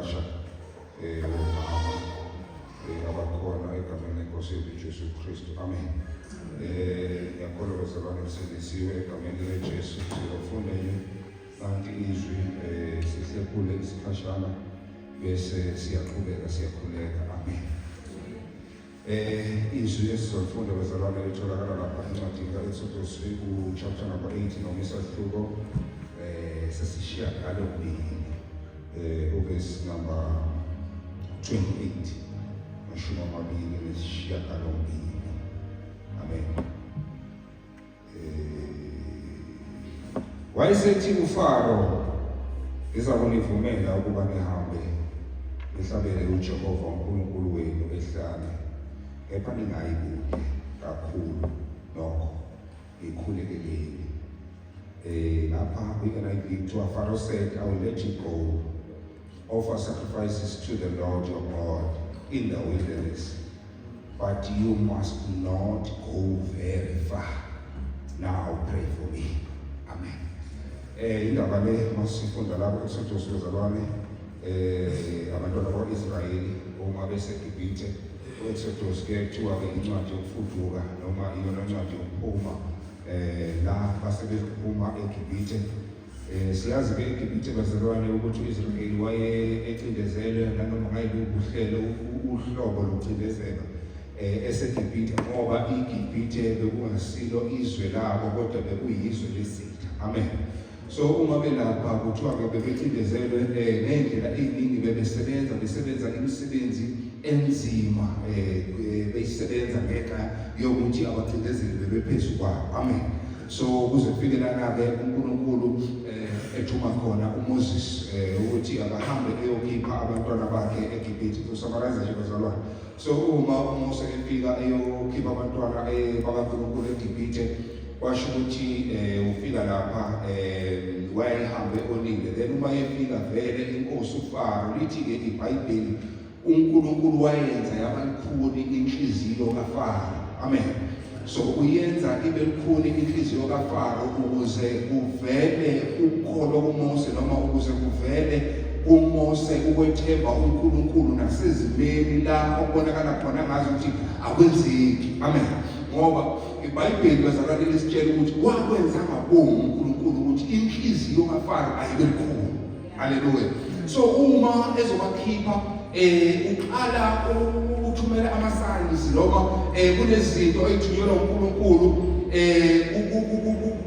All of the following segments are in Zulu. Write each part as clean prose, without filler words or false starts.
abasha omama abakhona egameni lenkosi yethu Jesu Kristu. Amen. Ngiyakholwa bazalwane nisindisiwe egameni likaJesu. Sizofunda nje nanti izwi sihlephule isikhashana bese siyaqhubeka siyakhuleka. Amen. Izwi esizolifunda bazalwane litholakala lapha encwadini ka-Exodus ku-chapter number 8 noma isahluko sesishiyagalombili uverse number 28, 28. Amen. Wayesethi uFaro, ngizakunivumela ukuba nihambe nihlabele uJehova uNkulunkulu wenu ehlane, kepha ningayi kude kakhulu nokho, ngikhulekeleni. Lapha kwi-NIV kuthiwa, "Pharaoh said, 'I will let you go. Offer sacrifices to the Lord your God in the wilderness, but you must not go very far. Now pray for me.'" Amen. Indaba le masifunda lapho Exodus bazalwane, abantwana bakwa-Israyeli uma beseGibhithe. U-Exodus ke kuthiwa ke incwadi yokufuduka noma iyona incwadi yokuphuma la base bephuma eGibhithe. Siyazi ke eGibhithe bazalwane ukuthi uIsrayeli waye ecindezelwe nanoma ngayiluphi uhlelo, uhlobo lokucindezela eseGibhithe, ngoba iGibhithe bekungasilo izwe labo kodwa bekuyizwe lesitha. Amen. So uma belapha kuthiwa ke bebecindezelwe ngendlela eziningi, bebesebenza besebenza imisebenzi enzima, beyisebenza ngenxa yokuthi abacindezeli bebephezu kwabo. Amen. So kuze kufike lana-ke uNkulunkulu ethuma khona uMoses ukuthi akahambe eyokhipha abantwana bakhe eGibhithe. To summarize nje bazalwane, so uma uMose efika eyokhipha abantwana bakaNkulunkulu eGibhithe, kwasho ukuthi ufika lapha wayehambe onile. Then uma efika vele inkosi uFaro, lithi-ke iBhayibheli uNkulunkulu wayenza yaba lukhuni inhliziyo kaFaro. Amen. So uyenza ibe lukhuni inhliziyo kaFaro ukuze kuvele ukholo kuMose, noma ukuze kuvele kuMose ukwethemba uNkulunkulu nasezimeni la okubonakala khona ngazi ukuthi akwenzeki. Amen. Ngoba iBhayibheli bazalwane lisitshela ukuthi wakwenza ngabomu uNkulunkulu ukuthi inhliziyo kaFaro ayibe lukhuni. Haleluya. So uma ezobakhipha uqala uthumela ama signs noma kunezinto ezithunyelwa uNkulunkulu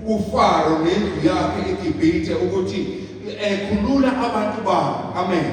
kuFaro nendlu yakhe eGibhithe ukuthi khulula abantu babo. Amen.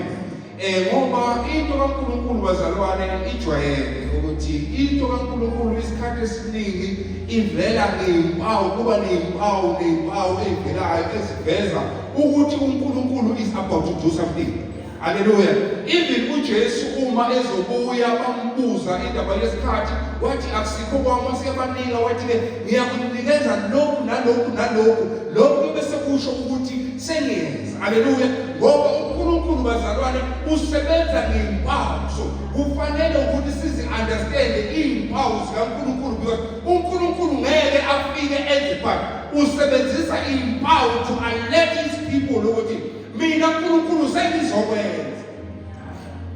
Ngoba into kaNkulunkulu bazalwane ijwayele ukuthi into kaNkulunkulu isikhathi esiningi ivela ngezimpawu, kuba nezimpawu nezimpawu ezivelayo eziveza ukuthi uNkulunkulu is about to do something. Haleluya. Even uJesu uma ezobuya bambuza indaba yesikhathi, wathi akusikho kwami, waseyabanika wathi ke ngiyakunikeza lokhu nalokhu nalokhu, lokhu bese kusho ukuthi sengiyenza. Haleluya. Ngoba uNkulunkulu bazalwane usebenza ngezimpawu, so kufanele ukuthi sizi understand izimpawu zikaNkulunkulu, because uNkulunkulu ngeke afike enze, but usebenzisa izimpawu to alert his people ukuthi mina uNkulunkulu sengizokwenza.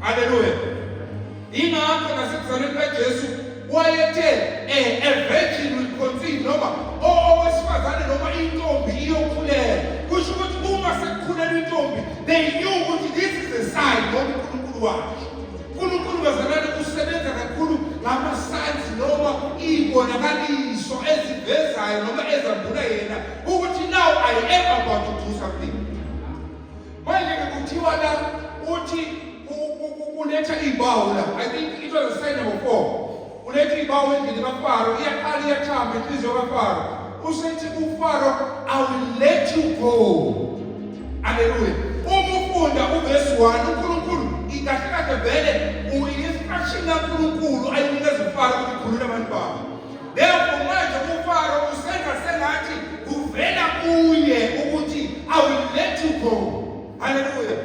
Haleluya. Ingakho nasekuzalweni kaJesu wayethe a virgin will conceive, noma owesifazane noma intombi iyokhulelwa. Kusho ukuthi uma sekukhulelwa intombi, they knew ukuthi this is a sign, ngoba uNkulunkulu washo. uNkulunkulu bazalwane usebenza kakhulu ngama-signs noma iy'bonakaliso ezivezayo noma ezambula yena ukuthi now I am about to do something. Manje-ke kuthiwa la uthi uletha iy'bawu la. I think it was a sign number 4. Uletha iy'bawu endlini kaFaro, iyaqala iyathamba inhliziyo kaFaro. Usethi kuFaro, "I will let you go." Haleluya. Uma ufunda uvesi 1, uNkulunkulu kahle kahle vele uyi-instruction kaNkulunkulu ayinikeza uFaro ukuthi khulula abantu bakho. Therefore manje uFaro usenza sengathi kuvela kuye ukuthi "I will let you go." Haleluya.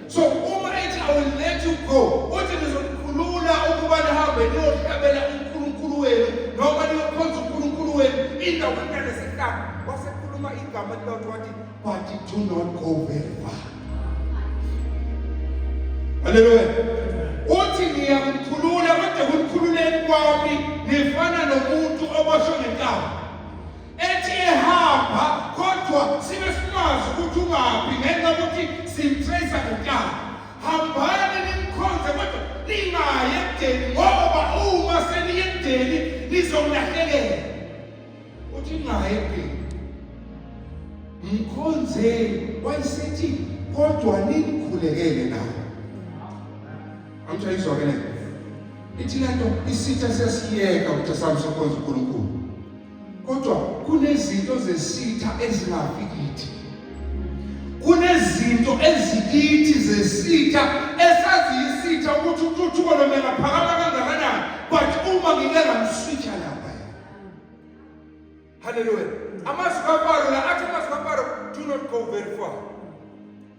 So uma ethi "I will let you go," uthi ngizokukhulula ukuba nihambe niyohlabela uNkulunkulu wenu noma niyokhonza uNkulunkulu wenu indawo enganesehlanga. Wasekhuluma igama lilodwa wathi, "But do not go very far." Haleluya. Uthi ngiyakukhulula kodwa kukhululeni kwami nifana nomuntu oboshwe ngentambo. Ethi ehamba kodwa sibe simazi ukuthi ungaphi ngenxa yokuthi simtrace ngentambo. Hambani nimkhonze kodwa ningayi ekudeni ngoba uma seniye ekudeni nizomlahlekela. Uthi ningayi ekudeni. Mkhonzeni wayesethi kodwa nimkhulekele na. Angitshayiswa ke le. Ithi lento isitha siyasiyeka ukuthi sami sokhonza uNkulunkulu. Kodwa kunezinto zesitha ezingafi kithi. Kunezinto ezikithi zesitha esaziyisitha ukuthi untuthuko noma engaphakama kangakanani but uma ngike ngamswitcha lapha. Haleluya. Amazwi kaFaro la athi amazwi kaFaro do not go very far.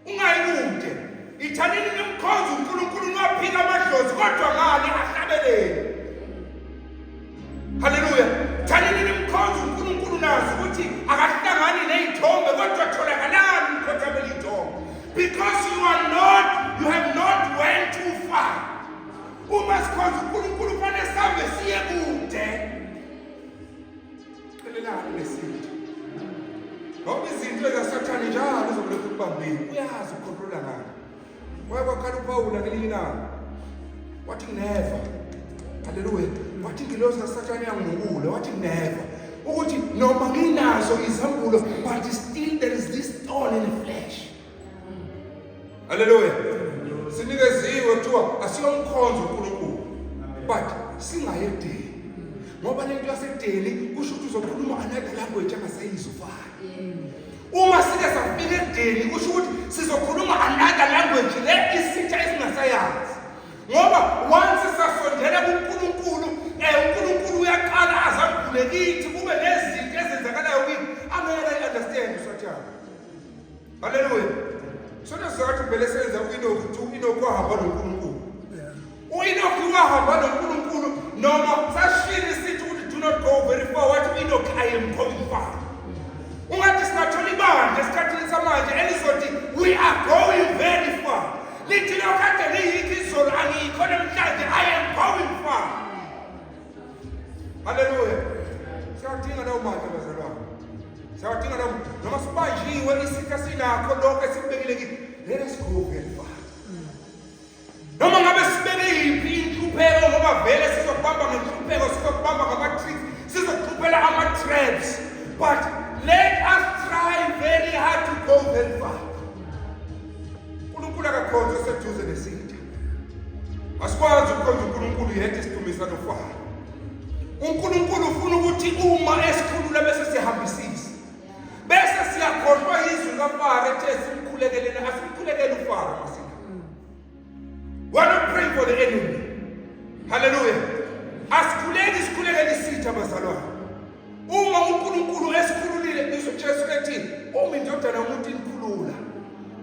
Ungayi kude. Ithanini nimkhonze uNkulunkulu niwaphika amadlozi kodwa ngale ahlabeleni. Haleluya. Thanini nimkhonze uNkulunkulu nazi ukuthi akahlangani nezithombe kodwa tholakalani nikhothamela iy'thombe. Because you are not, you have not went too far. Uma sikhonza uNkulunkulu kufanele sihambe siye kude. Qhelelani nesintu. Ngoba izinto ezasathane njalo uzobulokhu kubambile. Uyazi ukukhontrola ngayo. Waye kwakhala uPawula ngelinye ilanga. Wathi never. Haleluya. Wathi ingilosi kaSathane yangimukula. Wathi never. Ukuthi noma nginazo izambulo but still there is this thorn in the flesh. Haleluya. Sinikeziwe kuthiwa asiyomkhonza uNkulunkulu. But singayedeni. Ngoba lento yasedeni kusho ukuthi uzokhuluma another language angasayizwa ufana. Uma sike safika edeni kusho ukuthi sizokhuluma another language le isitha esingasayazi. Ngoba once sasondela kuNkulunkulu, uNkulunkulu uyaqala azambule kithi kube nezinto ezenzakalayo kithi angeke ayi-understand uSathane. Haleluya. Sona sizathu vele senza u-Enoki ukuthi u-Enoki wahamba noNkulunkulu. U-Enoki wahamba noNkulunkulu noma sashilo isithi ukuthi do not go very far wathi u-Enoki I am going far. Ungathi singathola ibandla esikhathini samanje elizothi we are going very far. Lithi lokho kade liyikho izolo angiyikho namhlanje I am going far. Haleluya. Siyadinga lawo mandla bazalwane. Siyadinga lawo noma sibanjiwe isitha sinakho lokho esikubekile kithi. Let us go very far. Noma ngabe sibeke yiphi inhlupheko ngoba vele sizokubamba ngenhlupheko sizokubamba ngama-tricks sizokuhluphela ama-traps but let us try very hard to go very far. uNkulunkulu akakhonze seduze nesitha. Asikwazi ukukhonza uNkulunkulu yedwa isidumisa nofana. uNkulunkulu ufuna ukuthi uma esikhulula bese siyahambisisa. Bese siyakhohlwa izwi kaFaro ethe simkhulekelele asimkhulekele uFaro masina. We are not praying for the enemy. Hallelujah. Asikhuleki sikhulekele isitha bazalwane. Uma uNkulunkulu esikhululile ngisho Jesu ethi uma indodana yomuntu inikhulula.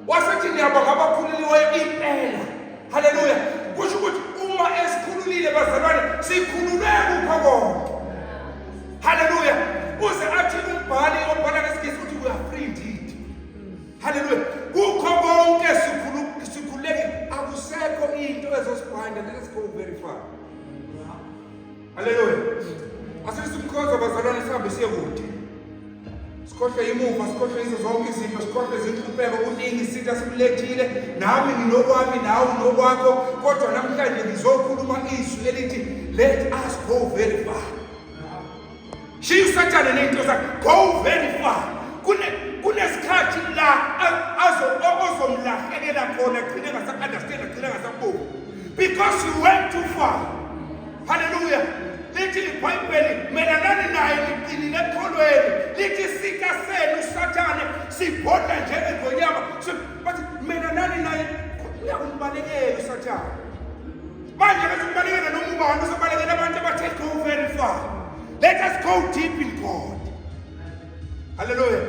Wasethi niyaba ngabakhululiweyo impela. Haleluya. Kusho ukuthi uma esikhululile bazalwane sikhululwe kukho konke. Haleluya. Uze athi umbhali obhala ngesingisi uthi we are free indeed. Haleluya. Kukho konke sikhululekile akusekho into ezosibhinda. Let us go very far. Haleluya. Asisimkhonza bazalwane sihambe siye kude. Sikhohlwe imuva, sikhohlwe izo zonke izinto, sikhohlwe izinhlupheko, kuningi isitha sikulethile. Nami nginokwami, nawe unokwakho, kodwa namhlanje ngizokhuluma izwi elithi let us go very far. Shiya uSathane ney'nto zakhe, go very far. Kunesikhathi la ozomlahlekela khona agcine engasaku-understand, agcine engasakuboni. Because you went too far. Haleluya. Lithi iBhayibheli melanani naye niqinile ekholweni. Lithi isitha senu uSathane sibhodla njengengonyama. Bathi melanani naye uyakumbalekela uSathane. Manje bese kubalekela noma ubani uzobalekela abantu abathe go very far. Let us go deep in God. Haleluya.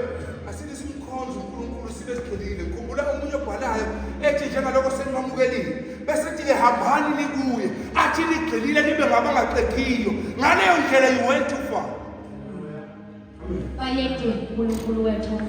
Asithi simkhonze uNkulunkulu sibe sigxilile. Khumbula omunye obhalayo ethi njengaloko senimamukelile bese ethi-ke hambani nikuye athi nigxilile nibe ngabangaxegiyo. Ngaleyo ndlela you went too far. Bayede uNkulunkulu wethu.